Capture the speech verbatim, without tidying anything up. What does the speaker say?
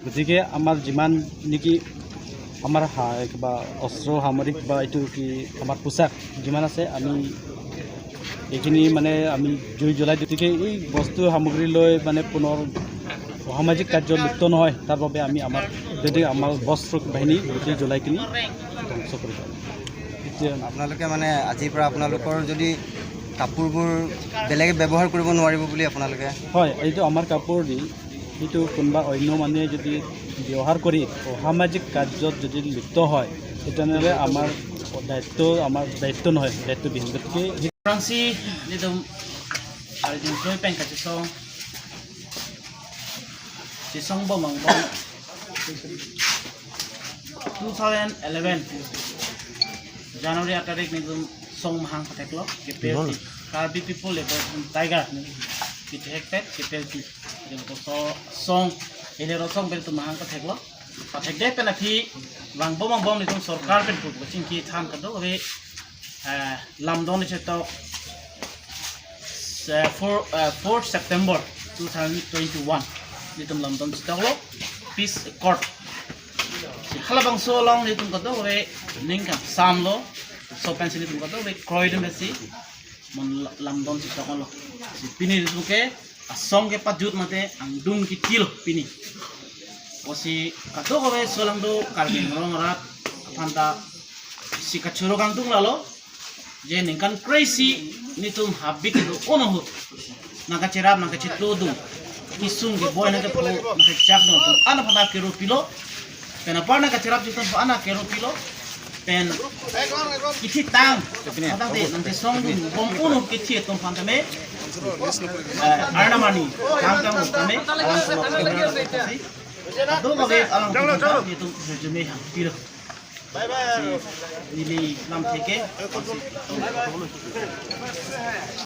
গতিকে আমাৰ যিমান নেকি আমাৰ হা- কিবা অস্ত্ৰ সামৰিক বা এইটো কি আমাৰ পোচাক যিমান আছে, আমি এইখিনি মানে আমি জুই জ্বলাই দিওঁ। গতিকে এই বস্তু সামগ্ৰী লৈ মানে পুনৰ অসামাজিক কাৰ্য লিপ্ত নহয়, তাৰ বাবে আমি আমাৰ যদি আমাৰ সশস্ত্ৰ বাহিনী গোটেই জ্বলাই কিনি ধ্বংস কৰি পেলাম। এতিয়া আপোনালোকে মানে আজিৰ পৰা আপোনালোকৰ যদি কাপোৰবোৰ বেলেগে ব্যৱহাৰ কৰিব নোৱাৰিব বুলি আপোনালোকে? হয়, এইটো আমাৰ কাপোৰ দি, সেইটো কোনোবা অন্য মানুহে যদি ব্যৱহাৰ কৰি অসামাজিক কাৰ্যত যদি লিপ্ত হয়, তেনেহ'লে আমাৰ দায়িত্ব, আমাৰ দায়িত্ব নহয়, দায়িত্ববিহীন। গতিকে সেই Prangsi nelitum arjun koi pen kachesong, chesong bom angbong two thousand eleven January aat tarik nelitum song mahang patheklo, K P L T, Karbi People Liberation Tiger, nelitum kithek tet K P L T. Nelitum so song, hilero song pen nelitum mahang patheklo. Pathekdet pen aphi vang bom vang bom nelitum sorkar pen pu chingki than kadokave, eh, lamdon chetok, eh, four, eh, fourth September two thousand twenty-one nelitum lamdon chetoklo peace accord. Si halabangso along nelitum kadokave ningkan samlo, so pensi nelitum kadokave kroidun si mon la- lamdon chetoklo. Si pini nelitum ke asong kepajut mate angdung kithilo pini. Pusi kadokave solangdo Karbi Anglong arat aphanta si kachoro kangtung lalo, je ningkan kre-isi nelitum habit do ono ahut nangkacherap nangkachetlo dung, kesung keboi nangkepho nangkechak dung atum an aphanta kero pilo, pen apar nangkacherap atum an kero pilo, pen kethitang, tangte nangkesong dung bom unu kethi atum aphanta me, eh, arnam arni tangtang atum me, alam semua kadokave alam aphanta nelitum resume hang pilo. Neli lam theke.